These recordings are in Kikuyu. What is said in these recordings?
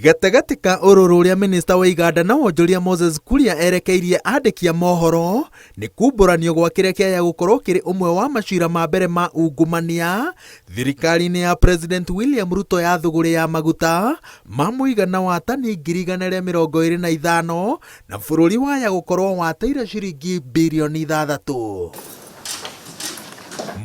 Gatagatĩ ka ũrũrũ ũrĩa minista wa iganda na wonjoria Moses Kuria erekeirie andĩki a mohoro nĩ kumbũranio gwa kĩrĩa kĩaya gũkorwo kĩrĩ ũmwe wa macira ma mbere ma ungumania thirikari-inĩ ya President William Ruto ya thũgũrĩ ya maguta ma mũigana wa tani 125,000 na bũrũri waya gũkorwo wateire ciringi birioni 6.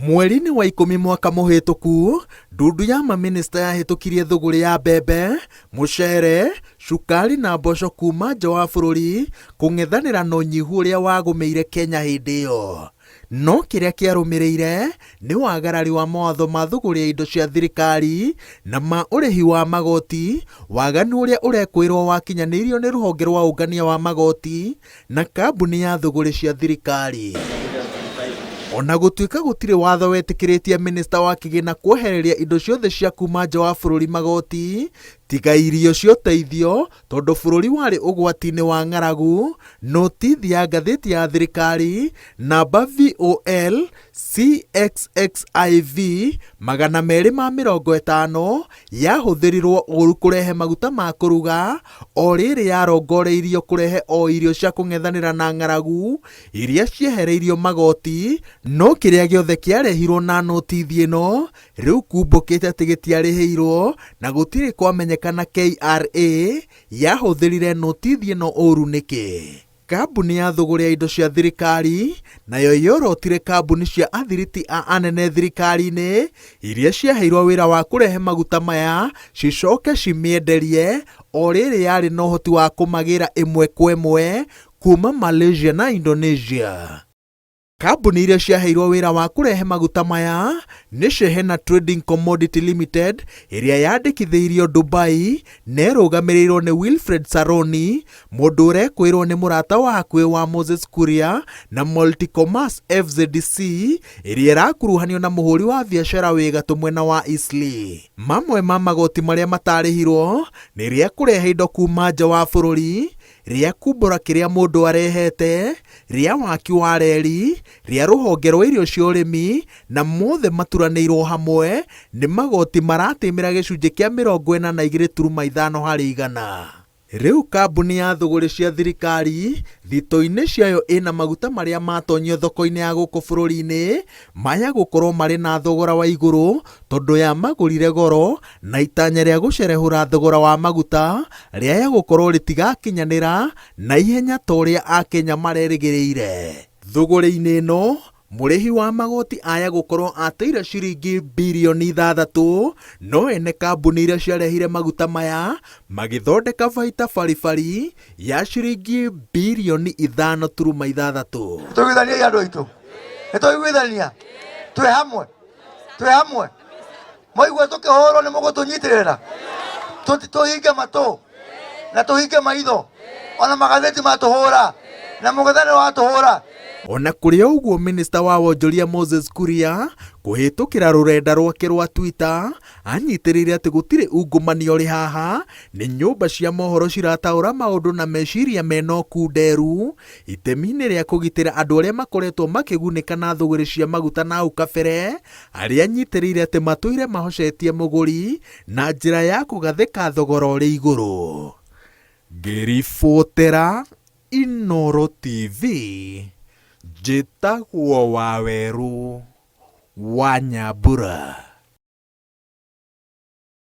Mweri-inĩ wa 10 mwaka mũhĩtũku, ndundu ya mamĩnĩsta yahĩtũkirie thũgũrĩ ya mbembe, mũcere, cukari na mboco kuma nja wa bũrũri kũng'ethanĩra na ũnyihu ũrĩa wagũmĩire Kenya hĩndĩ ĩyo. No kĩrĩa kĩarũmĩrĩire nĩ wagarari wa mawatho ma thũgũrĩ ya indo cia thirikari na ma ũrĩhi wa magoti, waganu ũrĩa ũrekũĩrwo wakinyanĩirio nĩ rũhonge rwa ũngania wa magoti na kambuni ya thũgũrĩ cia thirikari. Ona gũtuĩka gũtirĩ watho wetĩkĩrĩtie minista wa kĩgĩna kwehereria indo ciothe cia kuma nja wa bũrũri magoti, tiga irio cia ũteithio tondũ bũrũri warĩ ũgwati-inĩ wa ng'aragu, notithi ya ngathĩti ya thirikari namba VOL CXXIV 250 yahũthĩrirwo ũru kũrehe maguta ma kũruga o rĩrĩ yarongoreirio kũrehe o irio cia kũng'ethanĩra na ng'aragu iria ciehereirio magoti no kĩrĩa gĩothe kĩarehirwo na notithi ĩno rĩu kumbũkĩte atĩ gĩtiarĩhĩirwo na gũtirĩ kwamenyekana KRA yahũthĩrire notithi ĩno ũru nĩkĩ. Kambuni ya thũgũrĩ ya indo cia thirikari nayo yorotire kambuni cia athiriti a anene thirikari-inĩ iria ciaheirwo wĩra wa kũrehe maguta maya cicoke cimĩenderie o rĩrĩ yarĩ na ũhoti wa kũmagĩra ĩmwe kwa ĩmwe kuma Malaysia na Indonesia. Kambuni iria ciaheirwo wĩra wa kũrehe maguta maya nĩ Shehena Trading Commodity Limited ĩrĩa yandĩkithĩirio Dubai na ĩrũgamĩrĩirwo nĩ Wilfred Saroni, mũndũ ũrekwĩrwo nĩ mũrata wa hakuhĩ wa Moses Kuria, na Multicommerce FZC ĩrĩa ĩrakuruhanio na mũhũri wa biacara wĩ gatũ mwena wa Eastleigh. Mamwe ma magoti marĩa matarĩhirwo nĩ rĩa kũrehe indo kuma nja wa bũrũri, rĩa kumbũra kĩrĩa mũndũ arehete, rĩa waki wa reri, rĩa rũhonge rwa irio cia ũrĩmi, na mothe maturanĩirwo hamwe nĩ magoti maratĩmĩra gĩcunjĩ kĩa 42.5 harĩ igana. Rĩu kambuni ya thũgũrĩ cia thirikari thito-inĩ ciayo ĩna maguta marĩa matonyio thoko-inĩ ya gũkũ bũrũri-inĩ maya gũkorwo marĩ na thogora wa igũrũ tondũ yamagũrire goro na itanya rĩa gũcerehũra thogora wa maguta rĩaya gũkorwo rĩtigakinyanĩra na ihenya ta ũrĩa Akenya marerĩgĩrĩire. Thũgũrĩ-inĩ ĩno, mũrĩhi wa magoti aya gũkorwo ateire ciringi birioni 6, no ene kambuni iria ciarehire maguta maya magĩthondeka baita baribari ya ciringi birioni 5.6. Tũiguithanie andũ aitũ, nĩtũiguithania, twĩ hamwe, twĩ hamwe. Mwaigua tũkĩhũrwo nĩ mũgũtũnyitĩrĩra, tũhinge matũ na tũhinge maitho, ona magathĩti matũhũra na mũng'ethanĩro watũhũra. Ona kũrĩ o ũguo minista wa wonjoria Moses Kuria kũhĩtũkĩra rũrenda rwake rwa Twitter anyitĩrĩire atĩ gũtirĩ ungumania ũrĩ haha, nĩ nyũmba cia mohoro cirataũra maũndũ na meciria mena ũkunderu itemi-inĩ rĩa kũgitĩra andũ arĩa makoretwo makĩgunĩka na thũgũrĩ cia maguta na hau kabere arĩa anyitĩrĩire atĩ matũire mahocetie mũgũri na njĩra ya kũgathĩka thogora ũrĩ igũrũ. Ngĩribotera Inooro TV, njĩtagwo Wawerũ wa Nyambura.